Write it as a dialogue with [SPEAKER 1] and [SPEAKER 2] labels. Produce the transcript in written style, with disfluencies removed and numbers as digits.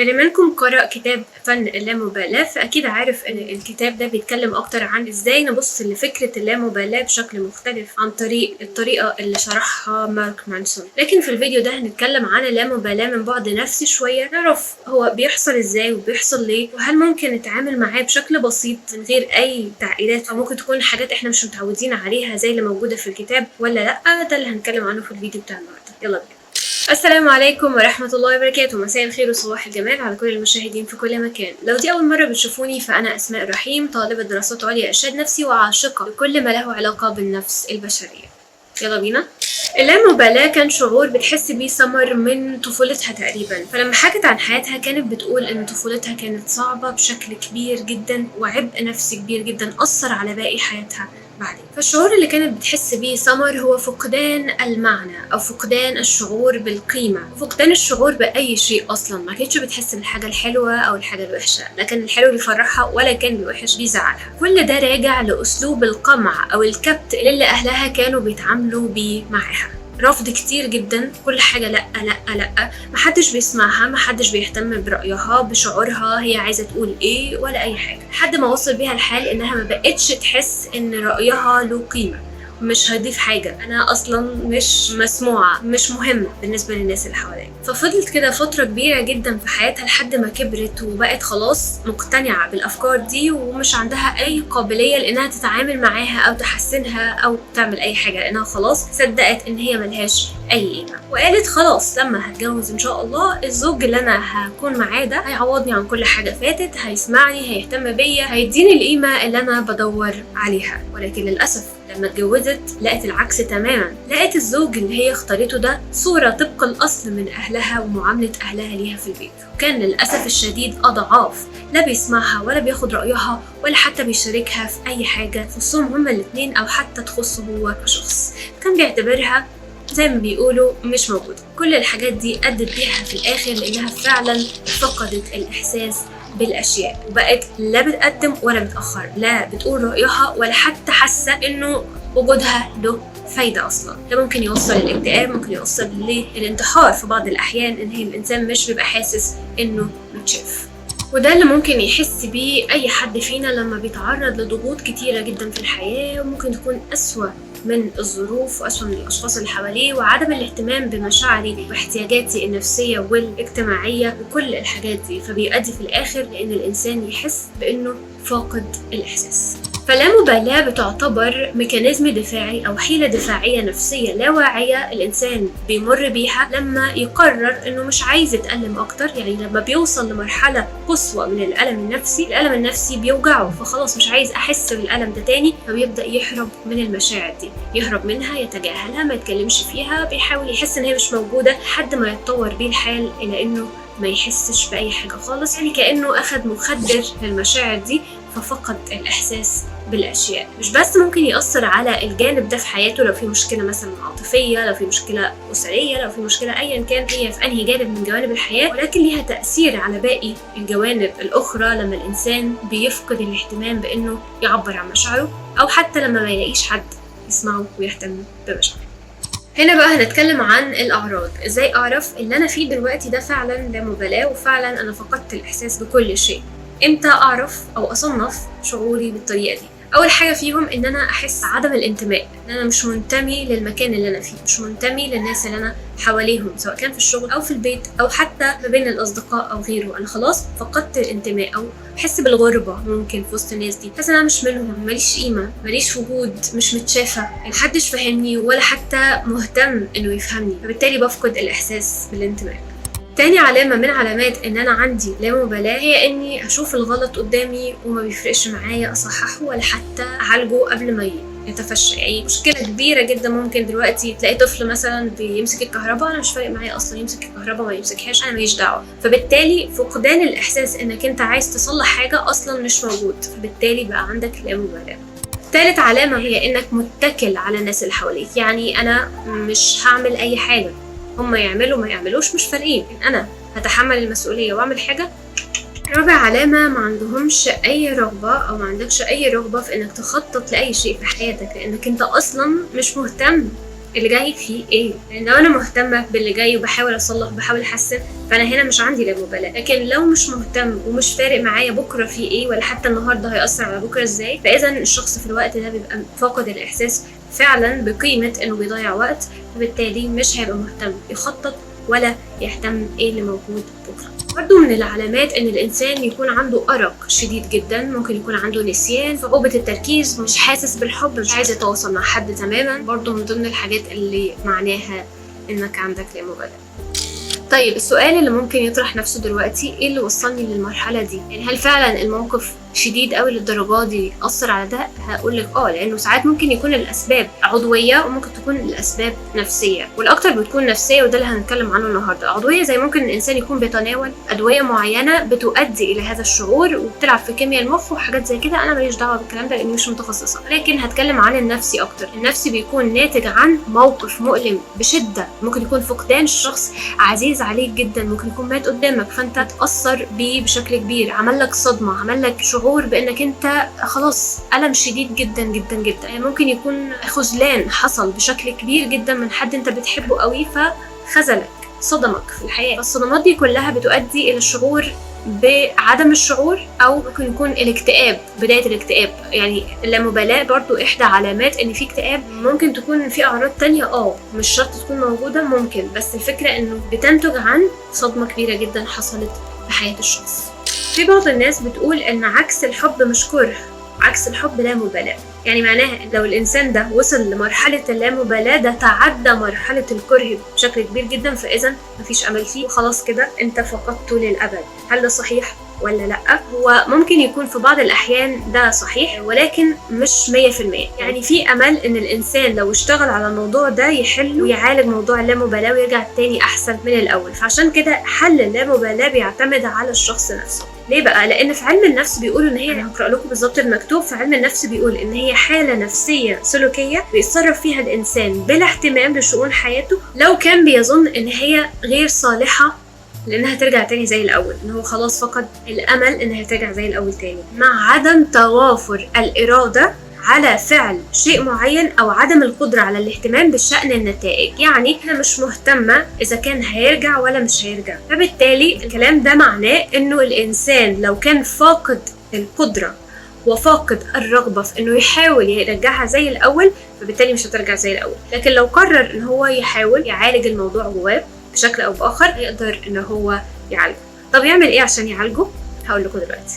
[SPEAKER 1] اللي منكم قرأ كتاب فن اللامبالاة فأكيد عارف إن الكتاب ده بيتكلم أكتر عن إزاي نبص لفكرة اللامبالاة بشكل مختلف عن طريق الطريقة اللي شرحها مارك مانسون. لكن في الفيديو ده هنتكلم عن اللامبالاة من بعد نفسي شوية، نعرف هو بيحصل إزاي وبيحصل ليه، وهل ممكن نتعامل معاه بشكل بسيط من غير أي تعقيدات، أو ممكن تكون حاجات إحنا مش متعودين عليها زي اللي موجودة في الكتاب ولا لأ. ده اللي هنتكلم عنه في الفيديو بتاع النهاردة. يلا بينا. السلام عليكم ورحمة الله وبركاته، مساء الخير وصباح الجمال على كل المشاهدين في كل مكان. لو دي أول مرة بتشوفوني فأنا أسماء رحيم، طالبة دراسات عليا إرشاد نفسي وعاشقة لكل ما له علاقة بالنفس البشرية. يلا بينا. اللامبالاة كان شعور بتحس بيه سمر من طفولتها تقريبا، فلما حكت عن حياتها كانت بتقول ان طفولتها كانت صعبة بشكل كبير جدا وعبء نفسي كبير جدا أثر على باقي حياتها بعدين. فالشعور اللي كانت بتحس بيه سمر هو فقدان المعنى أو فقدان الشعور بالقيمة، فقدان الشعور بأي شيء أصلا. ما كانتش بتحس بالحاجة الحلوة أو الحاجة الوحشة، لا كان الحلو بيفرحها ولا كان الوحش بيزعلها. كل ده راجع لأسلوب القمع أو الكبت اللي أهلها كانوا بيتعاملوا بيه معاها. رفض كتير جدا، كل حاجة لأ لأ لأ، محدش بيسمعها، محدش بيهتم برأيها بشعورها، هي عايزة تقول ايه ولا أي حاجة، لحد ما وصل بيها الحال إنها ما بقتش تحس إن رأيها له قيمة، مش هيضيف حاجة، أنا أصلا مش مسموعة، مش مهمة بالنسبة للناس اللي حواليا. ففضلت كده فترة كبيرة جدا في حياتها لحد ما كبرت وبقت خلاص مقتنعة بالأفكار دي ومش عندها أي قابلية لإنها تتعامل معاها أو تحسنها أو تعمل أي حاجة، لأنها خلاص صدقت إن هي ملهاش أي قيمة، وقالت خلاص لما هتجوز إن شاء الله الزوج اللي أنا هكون معاه ده هيعوضني عن كل حاجة فاتت، هيسمعني، هيهتم بيا، هيديني القيمة اللي أنا بدور عليها. ولكن للأسف لما اتجوزت لقت العكس تماما، لقت الزوج اللي هي اختارته ده صورة طبق الأصل من أهلها ومعاملة أهلها ليها في البيت، وكان للأسف الشديد أضعاف، لا بيسمعها ولا بياخد رأيها ولا حتى بيشاركها في أي حاجة تخصهم هما الاتنين أو حتى تخصه هو كشخص. كان بيعتبرها زي ما بيقولوا مش موجودة. كل الحاجات دي أدت بيها في الآخر لأنها فعلا فقدت الإحساس بالأشياء، وبقت لا بتقدم ولا بتأخر، لا بتقول رأيها ولا حتى حاسة إنه وجودها له فايدة أصلا. ده ممكن يوصل للاكتئاب، ممكن يوصل للانتحار في بعض الأحيان، إن هي الإنسان مش بيبقى حاسس إنه متشاف. وده اللي ممكن يحس بيه أي حد فينا لما بيتعرض لضغوط كتيرة جدا في الحياة، وممكن تكون أسوأ من الظروف وأسوأ من الأشخاص اللي حواليه، وعدم الاهتمام بمشاعري واحتياجاتي النفسية والاجتماعية وكل الحاجات دي، فبيؤدي في الآخر لأن الإنسان يحس بأنه فاقد الإحساس. فاللامبالاة بتعتبر mechanism دفاعي أو حيلة دفاعية نفسية لا واعية الإنسان بيمر بيها لما يقرر إنه مش عايز يتألم أكتر. يعني لما بيوصل لمرحلة قصوى من الألم النفسي، الألم النفسي بيوجعه، فخلاص مش عايز أحس بالألم ده تاني، فبيبدأ يهرب من المشاعر دي، يهرب منها، يتجاهلها، ما يتكلمش فيها، بيحاول يحس إن هي مش موجودة، لحد ما يتطور بيه الحال إلى إنه ما يحسش بأي حاجة خالص، يعني كأنه أخد مخدر للمشاعر دي ففقد الإحساس بالأشياء. مش بس ممكن يأثر على الجانب ده في حياته، لو في مشكلة مثلا عاطفية، لو في مشكلة أسرية، لو في مشكلة أيا كان هي في أنهي جانب من جوانب الحياة، ولكن ليها تأثير على باقي الجوانب الأخرى لما الإنسان بيفقد الاهتمام بإنه يعبر عن مشاعره، أو حتى لما ما يلاقيش حد يسمعه ويهتم بمشاعره. هنا بقى هنتكلم عن الأعراض، إزاي أعرف اللي أنا فيه دلوقتي ده فعلا لا مبالاة وفعلا أنا فقدت الإحساس بكل شيء. إمتى أعرف أو أصنف شعوري بالطريقة دي؟ أول حاجة فيهم إن أنا أحس عدم الانتماء، إن أنا مش منتمي للمكان اللي أنا فيه، مش منتمي للناس اللي أنا حواليهم، سواء كان في الشغل أو في البيت أو حتى ما بين الأصدقاء أو غيره. أنا خلاص فقدت الانتماء أو بحس بالغربة ممكن في وسط الناس دي، بحس إن أنا مش منهم، ماليش قيمة، ماليش وجود، مش متشافة، محدش فاهمني ولا حتى مهتم إنه يفهمني، فبالتالي بفقد الإحساس بالانتماء. تاني علامة من علامات إن أنا عندي لا مبالاة هي إني أشوف الغلط قدامي وما بيفرقش معايا أصححه ولا حتى أعالجه قبل ما يتفشى. يعني مشكلة كبيرة جدا ممكن دلوقتي تلاقي طفل مثلا بيمسك الكهرباء، أنا مش فارق معايا أصلا يمسك الكهرباء ما يمسكهاش، أنا ماليش دعوة. فبالتالي فقدان الإحساس إنك أنت عايز تصلح حاجة أصلا مش موجود، فبالتالي بقى عندك لا مبالاة. تالت علامة هي إنك متكل على الناس اللي حواليك، يعني أنا مش هعمل أي حاجة، هما يعملوا ما يعملوش مش فارقين، أنا هتحمل المسؤولية وأعمل حاجة. رابع علامة، ما عندهمش أي رغبة أو ما عندكش أي رغبة في إنك تخطط لأي شيء في حياتك، لأنك أنت أصلا مش مهتم اللي جاي فيه ايه. لان لو انا مهتمة باللي جاي وبحاول اصلح وبحاول احسن، فانا هنا مش عندي لا مبالاة. لكن لو مش مهتم ومش فارق معايا بكره فيه ايه ولا حتى النهارده هيأثر على بكره ازاي، فاذا الشخص في الوقت ده بيبقى فاقد الاحساس فعلا بقيمة انه بيضيع وقت، فبالتالي مش هيبقى مهتم يخطط ولا يهتم ايه اللي موجود بكره. برضو من العلامات ان الانسان يكون عنده ارق شديد جدا، ممكن يكون عنده نسيان، صعوبة التركيز، مش حاسس بالحب، مش عايز يتواصل مع حد تماما. برضو من ضمن الحاجات اللي معناها انك عندك لا مبالاة. طيب السؤال اللي ممكن يطرح نفسه دلوقتي، ايه اللي وصلني للمرحلة دي؟ يعني هل فعلا الموقف شديد قوي للدرجة دي اثر على ده؟ هقول لك لانه ساعات ممكن يكون الاسباب عضوية وممكن تكون الاسباب نفسية، والاكتر بتكون نفسية، وده اللي هنتكلم عنه النهارده. العضوية زي ممكن الانسان يكون بيتناول ادوية معينة بتؤدي الى هذا الشعور وبتلعب في كيمياء المخ وحاجات زي كده، انا ماليش دعوه بالكلام ده لاني مش متخصصة، لكن هتكلم عن النفسي اكتر. النفسي بيكون ناتج عن موقف مؤلم بشده، ممكن يكون فقدان شخص عزيز عليك جدا، ممكن يكون مات قدامك فانت تاثر بيه بشكل كبير، عمل لك صدمة، عمل لك شعور بانك انت خلاص الم شديد جدا جدا جدا. ممكن يكون خذلان حصل بشكل كبير جدا من حد انت بتحبه قوي فخذلك، صدمك في الحياة. الصدمات دي كلها بتؤدي الى الشعور بعدم الشعور، او ممكن يكون الاكتئاب، بداية الاكتئاب. يعني اللامبالاة برضو احدى علامات ان في اكتئاب. ممكن تكون في اعراض تانية مش شرط تكون موجودة، ممكن، بس الفكرة انه بتنتج عن صدمة كبيرة جدا حصلت في حياة الشخص. في بعض الناس بتقول ان عكس الحب مش كره، عكس الحب لا مبالاة. يعني معناها لو الإنسان ده وصل لمرحلة اللامبالاة، ده تعدى مرحلة الكره بشكل كبير جدا، فإذا مفيش أمل فيه وخلاص كده أنت فقدته للأبد. هل ده صحيح ولا لأ؟ هو ممكن يكون في بعض الأحيان ده صحيح، ولكن مش 100%. يعني في أمل إن الإنسان لو اشتغل على الموضوع ده يحل ويعالج موضوع اللامبالاة ويرجع تاني أحسن من الأول. فعشان كده حل اللامبالاة بيعتمد على الشخص نفسه. ليه بقى؟ لأن في علم النفس بيقولوا إن هي، أنا هقرأ لكم بالظبط المكتوب، في علم النفس بيقول إن هي حالة نفسية سلوكية بيتصرف فيها الإنسان بلا اهتمام لشؤون حياته لو كان بيظن إن هي غير صالحة لانها ترجع تاني زي الاول، ان هو خلاص فقد الامل انها ترجع زي الاول تاني، مع عدم توافر الارادة على فعل شيء معين او عدم القدرة على الاهتمام بشأن النتائج. يعني انا مش مهتمة اذا كان هيرجع ولا مش هيرجع. فبالتالي الكلام ده معناه انه الانسان لو كان فاقد القدرة وفاقد الرغبة في انه يحاول يرجعها زي الاول، فبالتالي مش هترجع زي الاول. لكن لو قرر ان هو يحاول يعالج الموضوع جواه بشكل او باخر، يقدر ان هو يعالجه. طب يعمل ايه عشان يعالجه؟ هقول لكم دلوقتي.